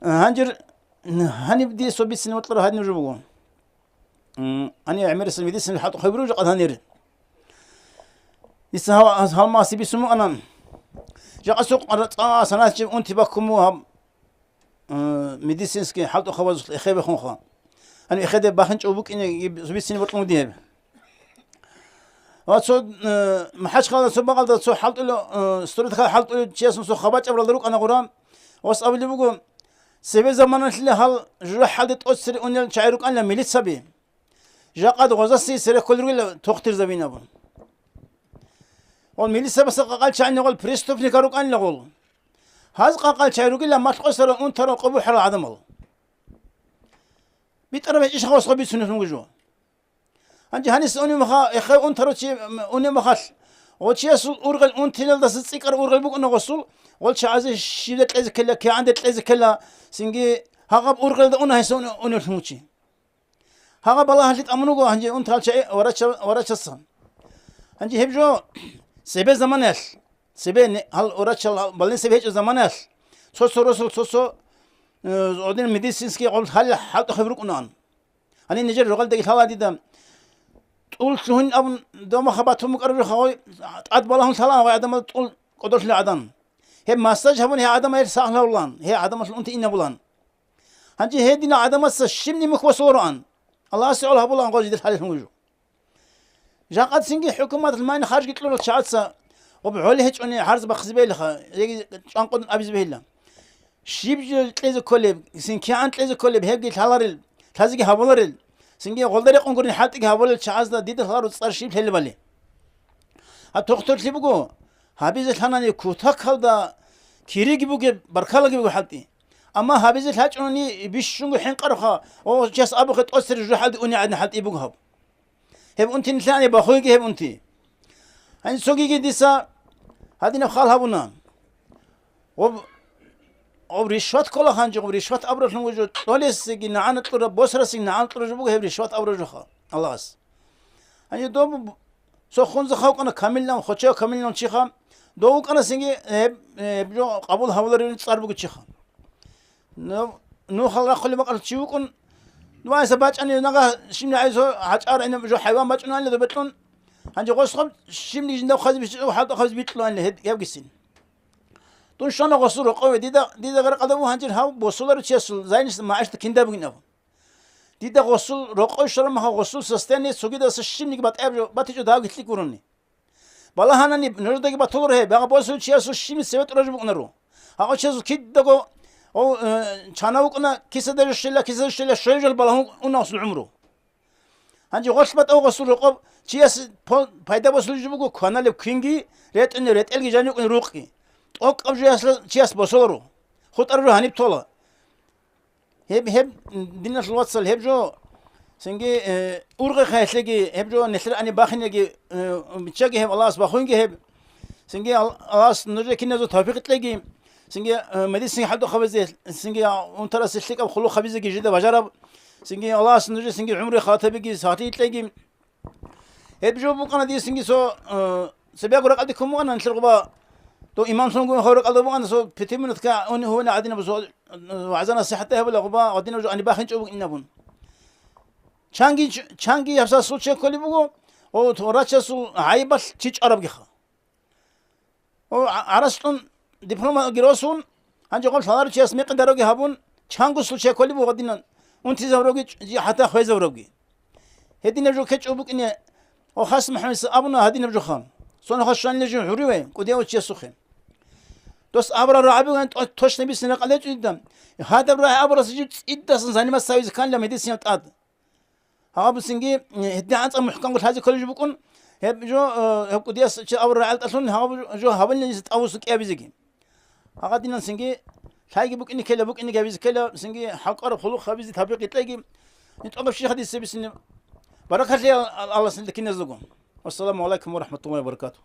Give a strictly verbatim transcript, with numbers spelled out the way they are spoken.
Гьанжир, гьаниб дие цо бицин вокьараб гьадинаб жо буго. М, гьанив гӀемерисел медицинал хӀалтӀухъ гьеб буго жакъа гьанир. Дица гьав-, гьал маси бицун букӀана. Жакъа цо къара-, цӀа-, санат жиб унти баккун буго гьаб, э, медицинский хӀалтӀухъабазул эхе бехунха. Гьанив эхеде бахинчӀев букӀине гьеб цо бицин бокьун буго дие гьеб. Ва цо, э, МахӀачхъалада цо бакӀалда цо хӀалтӀулев, э, стройкаялда хӀалтӀулев чиясул цо хабачӀаб ралда рукӀана гъура. Гъос абулеб буго, цебе заманалъила гьал жужахӀалде тӀоцере унел чагӀи рукӀанила милицаби. Жакъад гъозасе цере кколел ругила тохтирзабин абун. Гъол милицабаса къакъал чагӀи гъол преступникал рукӀанила гъол. Гьаз къакъал чагӀи ругила малъ къосарал унтарал къо бухӀарал гӀадамал. БитӀараб гьечӀищха гъос гъо бицунеб буго жо. Гьанже гьаниса унеб маха-, эхе унтарав чи, м, унеб махалъ, гъо чиясул ургъел унтиналдаса цӀикӀкӀараб ургъел букӀуна гъосул, гъол чагӀазе щибде кьезе ккела, кигӀанде кьезе ккела, цинги гьагъаб ургъелда уна гьесда уне-, унев лъугьун чи. Гьагъаб балагьалъи тӀамун вуго гьанже унтарал чагӀи варача-, варачаса. Гьанже гьеб жо цебе заманаялъ, цебе не-, гьал врачал, гьал больницаби гьечӀеб заманаялъ, цо-цо росул, цо-цо, э, гьадин медицинский гъол хӀал-, хӀалтӀухъ гьеб рукӀунаан. Гьанин нижер рогъалдаги лъала дида. ТӀул лъугьин абун, дов маха батун букӀараб жо хавай, тӀад балагьун лъалаан гъай гӀадамал тӀул кӀодолъи гӀадан. Гьеб массаж гьабун, гьей гӀадамал сагъ лъавулан, гьей гӀадамалъул унти инабулан. Гьанже гьединал гӀадамаца щибни мухь босулароан. Аллагьасе гӀоло гьабулаан гъо жидер хӀалихьун вугев. Жакъа цинги хӀукуматалъ майн харжги кьурал чагӀаца гъоб гӀоли гьечӀони гьарз бахъизе бегьилаха, яги чӀванкъудун абизе бегьила. Щиб жо кьезе кколеб, цин кигӀан кьезе кколеб, гьебги лъаларел, лъазеги гьабуларел, цинги гъолда рекъон гурин хӀалтӀиги гьабулел чагӀазда дида лъаларо цӀар щиб лъелебали. Гьаб тухтурлъи буго, гьабизе лъанани кутакалда кириги бугеб, баркалаги буго хӀалтӀи. Амма гьабизе лъачӀунани бищунго хӀинкъаруха, о, час абухъе тӀоцере жужахӀалде уни гӀадин хӀалтӀи буго гьаб. Гьеб унти нилъани бахуйги гьеб унти. Гьанже цогиги дица гьадинаб хал гьабуна. Гъоб, гъоб ришват ккола гьанже, гъоб ришват абуралъун вуго жо кьолесеги нагӀана кьураб, босарасеги нагӀана кьураб жо буго гьеб ришват абураб жоха Аллагьас. Гьанже доб цо хунза хавкъана камилан, хоча камилан чиха, дов вукӀана цинги гьеб, гьеб жо къабул гьабуларевин цӀар буго чиха. Ну, нухал рахъулеб бакӀалъ чи вукӀун, нугӀаниса бачӀани нагагь щибни гӀайсо гьачӀар гӀинаб жо хӀайван бачӀунанила добе кьун. Гьанже гъосхъаб щибни жинда хъвазе бищичӀого хӀалтӀухъ хъвазе бикьуланила гьеб, гьебгицин. Дун щвана гъосул рокъове, дида, дида гъаркъалда ву гьанжир гьав босуларев чиясул зайнис магӀишда кинда бугин абун. Дида гъосул рокъов щвараб махал гъосул состояние цогидаса щибниги батӀияб жо, батичӀо давги лъикӀ гурони. Балагьанани, нужедаги батуларо гьеб, гьагъа босулев чиясул щибниги цеве тӀуражо букӀунаро. Гьагъав чиясул кидаго, о, э, чана вукӀуна, кисада жо щвела, кисада жо щвела, щвей жол балагьун уна гъосул гӀумру. Гьанже гъолъ батӀав гъосул рокъоб чияс по-, пайда босулеб жо буго, кваналеб квинги, ретӀунеб ретӀелги жанив вукӀунеб рукъги. ТӀокӀаб жоясла чияс босуларо. ХутӀараб жо гьаниб тола. Гьеб, гьеб, диналъул вацал, гьеб жо, цинги, э, ургъехъа гьелъеги, гьеб жо нилъер гьаниб бахинеги, э, биччаги гьеб, Аллагьас бахунги гьеб. Цинги Ал-, Аллагьас нужее киназул тавфикъ кьеги. Цинги, э, медицинги хӀалтӀухъабазе, цинги унтарасе лъикӀаб хъулухъ гьабизеги жида бажараб. Цинги Аллагьас нужее цинги гӀумру халатабиги, сагъти кьеги. Гьеб жо букӀана дисинги цо, э, цебего ракӀалде ккун букӀана нилъер гъуба. Дов имамлъун гун гьав ракӀалда букӀана цо пяти минутка ун гьуна гӀадинаб цо, э, вагӀза-насихӀатда гьабула гъуба гьадинаб жо ани бахинчӀо букӀинабун. Чанги, чанги гьабсагӀат случай кколеб буго, о, врачасул гӀайибалъ чи чӀварабгиха. О, гӀа-, гӀарац кьун дипломаги росун, гьанже гъоб лъаларев чияс мекъи дароги гьабун, чанго случай кколеб буго гьадинан, унтизавроги, хӀатта хвезавроги. Гьединаб жо ккечӀо букӀине, о, хас МухӀаммадица абуна гьадинаб жоха. Цо нухалъ щванила жив гӀуреве, кӀудияв чиясухъе. Дос абураб рагӀаби ван тӀо-, точно бицин ракӀалде чӀвида. Гьадаб рагӀи абурас жив цӀидасан заниматься гьавизе кканила медицинал тӀад. Гьаб цинги, э, гьедин анцӀа мухӀканго лъазе кколеб жо букӀун, гьеб жо, э, гьеб кӀудияс чи абураб рагӀалталъун гьаб жо гьабулин гьесда тӀавуссун кӀиабизеги. Гьагъадинан цинги лъайги букӀине ккела, букӀине гьабизе ккела, цинги хӀалкӀвараб хъулухъ гьабизе тавфикъ кьеги. ГьитӀогаб щихъ гьадисе бисине. Баракалъе Ал-, Ал-, Аллагьас киназдаго. Вассаламу гӀалайкум ва рахӀматуллагьи ва баракатугь.